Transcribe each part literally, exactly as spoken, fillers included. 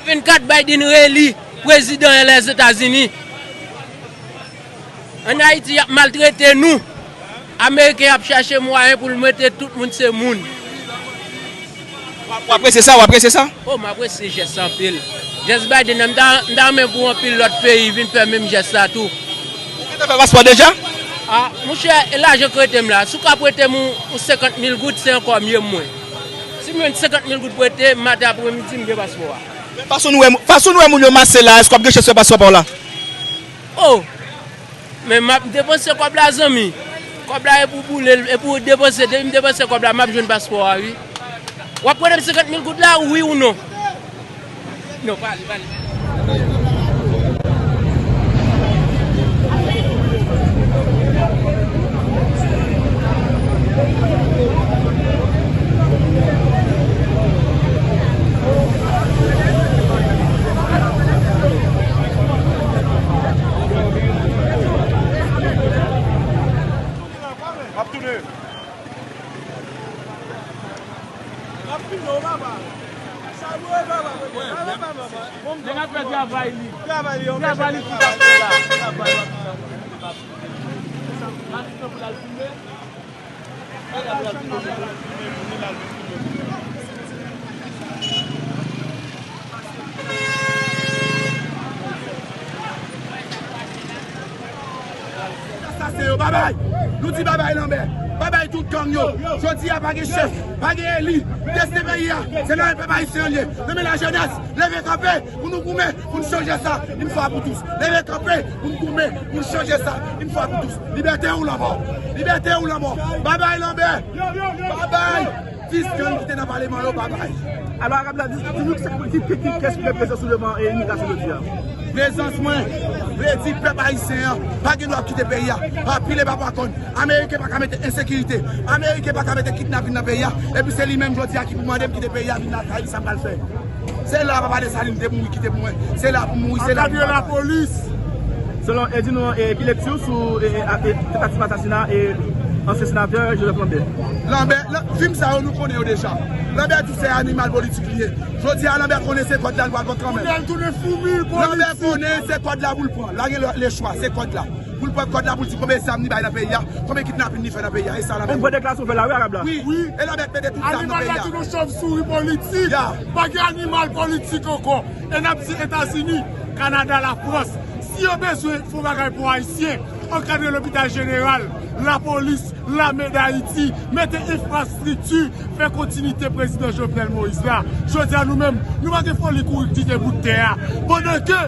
Vennkat, Biden reeli prezidan Lèzetazini. Ann Ayiti, y ap maltrete nou. Ameriken ap chache mwayen pou l mete tout moun se moun. W apresye sa, w apresye sa? O, m apresye jès sa anpil. Jès Biden nan, m ta, m ta renmen pou anpil lòt peyi vin fè menm jès sa tou. Ou gentan fè paspò deja? A, monchè, e lajan k rete m la. Si w ka prete m yon, yon senkant mil goud, se ankò mye pou mwen. Si m jwenn senkant mil goud prete, maten apremidi, m gen paspò a. Men fason nou wè, fason nou wè moun yo mase la, èske w ap gen chans fè paspò pa w la? O! Men m ap depanse kòb la, zanmi. Kòb la e pou boule l, e pou depanse. Depi m depanse kòb la, m ap jwenn paspò a, wi. W ap prete m senkant mil goud la, wi ou non? Non, pale, pale. M ap tounen. M ap tounen, papa. Sa dwe, papa. Nèg ap fè travay li. Travay li, travay li ki t ap fè la. Travay, papa. Malis nan pou l al filme. Sa se yo, babay. Nou di babay Lanbè. Babay tout gang yo. Jodi a pa gen chèf, pa gen eli. Desten peyi a, se nan men pèp ayisyen an l ye. Nan men lajenès, leve kanpe pou nou goumen. Pou n chanje sa, yon fwa pou tous. Leve kanpe, pou n goumen, pou n chanje sa, yon fwa pou tous. Libète ou lanmò. Libète ou lanmò. Babay Lanbè. Babay. Dis gang ki te nan paleman yo, babay. Alò, Arab la di, di nou ki, ki, ki, ki, kiyès ki gen prezans ou devan, e, imigrasyon jodi a? Prezans mwen vle di pèp ayisyen an pa gen dwa kite peyi a. Pa pile pa pwa kòn. Ameriken pa ka mete ensekirite. Ameriken pa ka mete kidnapin nan peyi a. Epi se li menm jodi a ki pou mande m kite peyi a, vin lakay li, sa m pral fè. Se la papa Desalin te mouri, kite pou mwen. Se la pou mouri, se la pou... Ankadre lapolis. Selon Edi nou, e, ki lekti w sou, e, e, a, e, tantativ asasina, e, ansyen senatè Joseph Lambert? Lanbè, la, fim sa yo nou konnen yo deja. Lanbè di se animal politik li ye. Jodi a Lanbè konnen se kòd la l pral pran kanmenm. Lanbè konnen se kòd la pou l pran. La gen le, le chwa, se kòd la. Pou l pran kòd la, pou l di konbyen zam li bay nan peyi a, konbyen kidnapin li fè nan peyi a, e sa la menm. Yon bon deklarasyon fè la, wi, Arab la. Wi, e la mèt mete tout zam nan peyi a. Animal la di nou chòvsouri politik. Ya. Pa gen animal politik ankò. E n ap di Etazini, Kanada, Lafrans, si yo bezwen fè yon bagay pou Ayisyen, ankadre lopital jeneral, lapolis, lame Dayiti, mete enfrastrikti, fè kontinite prezidan Jovenel Moïse la. Jodi a nou menm, nou pa gen foli kouri kite bout tè a. Pandan ke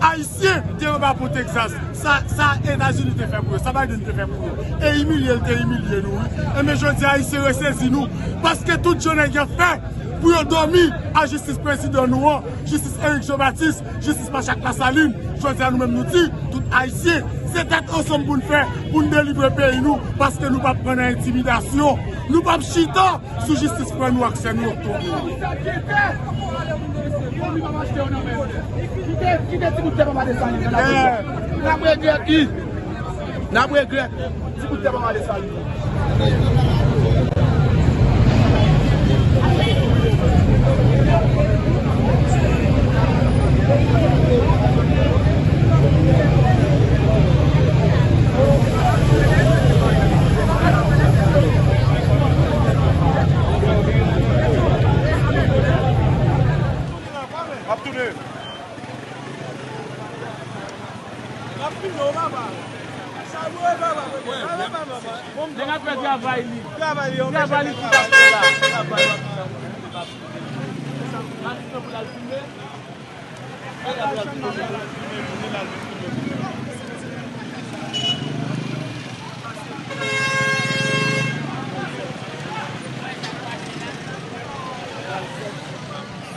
Ayisyen te anba pon Texas, sa, sa Etazini te fè pou yo, sa Biden te fè pou yo. E imilye l te imilye nou, wi. Enben jodi a Ayisyen resezi nou. Paske tout jan nèg yo fè pou yo dòmi a jistis prezidan nou an, jistis Eric Jean Baptiste, jistis Marc Jacques Lasalin. Jodi a nou menm nou di, tout Ayisyen, se tèt ansanm pou n fè, pou n delivre peyi nou, paske nou p ap pran nan entimidasyon. Nou p ap chita sou jistis frè nou ak sè nou yo k tonbe. Kite, kite ti bout tè papa Desalin nan. N ap regrèt li. N ap regrèt. Ti bout tè papa Desalin. M ap tounen. Nèg ap fè travay li. Travay li ki t ap fè la. Malis nan pou l al filme.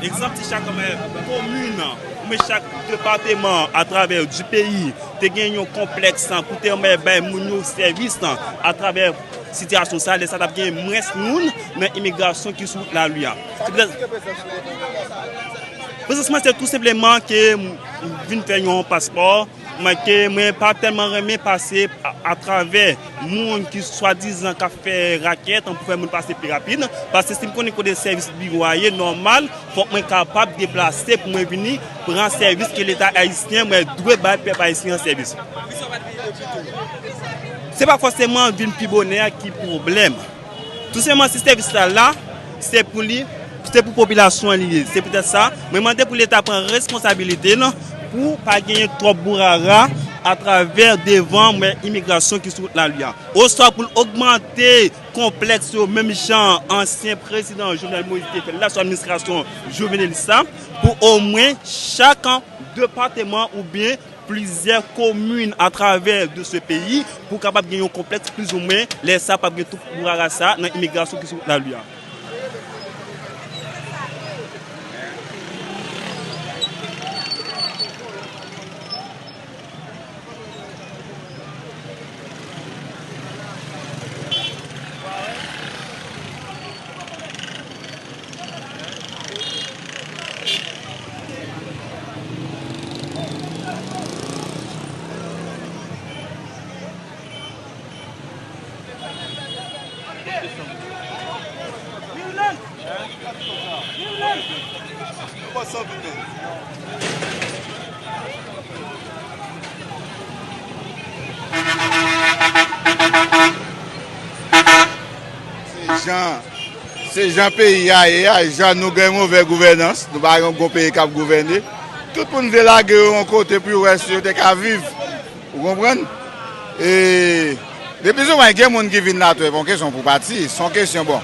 Egzanp, si chak, e, komin, oubyen chak depateman atravè di peyi te gen yon konplèks pou te, e, bay moun yo sèvis atravè sitiyasyon sa, lè sa t ap gen mwens moun nan imigrasyon ki sou wout lari a. Se poutèt, prezans mwen se tou senpleman ke m vin fè yon paspò. Mwen ke mwen pa tèlman renmen pase a- atravè moun ki swadizan k ap fè rakèt pou fè moun pase pi rapid, paske si m konnen kote sèvis biwo a ye, nòmal, fòk mwen kapab deplase pou mwen vini pran sèvis ke Leta ayisyen mwen dwe bay pèp ayisyen an sèvis. Se pa fòseman vin pi bonè a ki pwoblèm. Tou senpleman, si sèvis la la, se pou li, se pou popilasyon an li ye. Se poutèt sa, mwen mande pou Leta pran responsabilite l pou pa genyen twòp bourara atravè devan mwen imigrasyon ki sou wout lari a. Oswa pou l ogmante konplèks yo, menm jan ansyen prezidan Jovenel Moïse te fè l la sou administrasyon Jovenelis la, pou omwen chak depatman oubyen plizyè komin atravè de se peyi pou kapab gen yon konplèks plizoumwen, lè sa p ap gen tout bourara sa nan imigrasyon ki sou wout lari a. Se jan, se jan peyi a ye a, jan nou gen movè gouvènans, nou pa gen yon bon peyi k ap gouvène. Tout moun vle lage yo yon kote pou yo wè si yo te ka viv. Ou konprann? E, depi sou mwen, gen moun ki vin la tou, e pa yon kesyon pou pati, se yon kesyon, bon.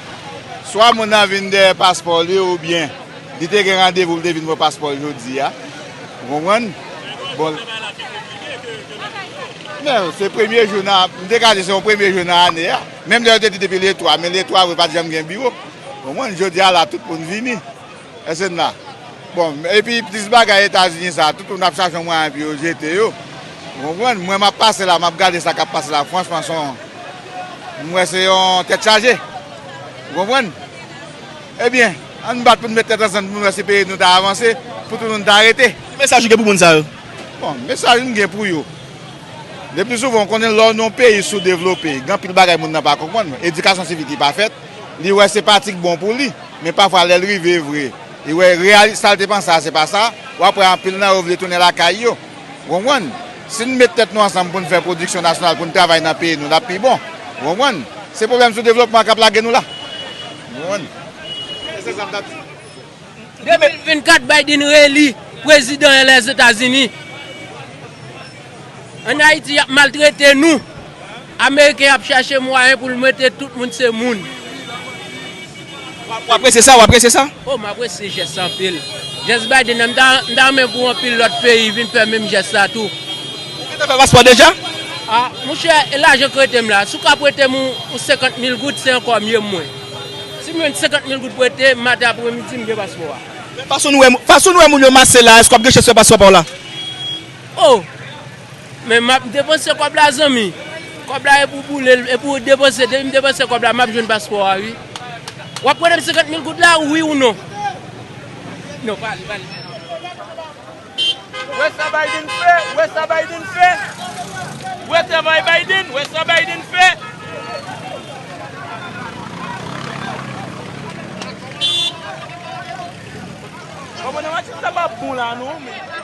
Swa moun nan vin dèyè paspò li oubyen li te gen randevou, li te vin pran paspò l jodi a. Ou konprann? Bon. Men, se premye jou nan, m te ka di se yon premye jou nan ane a. Menm lè yo te di depi le twa, men le twa vre pa t janm gen biwo. Ou konprann? Jodi a la, tout moun vini. Èske n la? Bon, epi plis bagay Etazini sa, tout moun ap chache yon mwayen pou yo jete yo. Ou konprann? Mwen, m ap pase la, m ap gade sa k ap pase la. Franchman, se yon, m wè se yon tèt chaje. Ou konprann? Ebyen, ann bat pou n met tèt ansanm, pou n wè si peyi nou ta avanse, pou tout moun ta rete. Ki mesaj ou gen pou moun sa yo? Bon, mesaj m gen pou yo. Le pli souvan, w konnen lè w nan yon peyi soudevlope, gen anpil bagay moun nan pa konprann. Edikasyon sivik li pa fèt, li wè se pa ti k bon pou li. Men pafwa, lè l rive vre, li wè reyali-, sa l te panse a, se pa sa, w ap wè anpil nan yo vle tounen lakay yo. Ou konprann? Si n met tèt nou ansanm pou n fè pwodiksyon nasyonal, pou n travay nan peyi nou, l ap pi bon. Ou konprann? Se pwoblèm soudevlopman k ap lage nou la. Ou konprann? Se sa m t ap di. De mil vennkat, Biden reeli prezidan Lèzetazini. Ann Ayiti, y ap maltrete nou. Ameriken ap chache mwayen pou l mete tout moun se moun. W ap, w apresye sa, w apresye sa? O, m apresye jès sa anpil. Jès Biden nan, m ta, m ta renmen pou anpil lòt peyi vin fè menm jès sa tou. Ou gentan fè paspò deja? A, monchè, e lajan k rete m la. Si w ka prete m yon, yon senkant mil goud, se ankò mye pou mwen. Si m jwenn senkant mil goud prete, maten apremidi, m gen paspò a. Fason nou wè, fason nou wè moun yo mase la, èske w ap gen chans fè paspò pa w la? O! Men m ap depanse kòb la, zanmi. Kòb la e pou boule l, e pou depanse. Depi m depanse kòb la, m ap jwenn paspò a, wi. W ap prete m senkant mil goud la, wi ou non? Non, pale, pale. Wè sa Biden fè, wè sa Biden fè. Wè travay Biden, wè sa Biden fè. Kòmandan Mathieu, sa pa bon la non, men.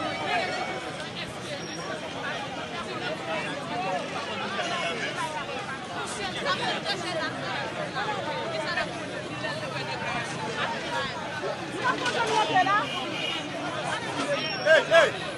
Hey, hey.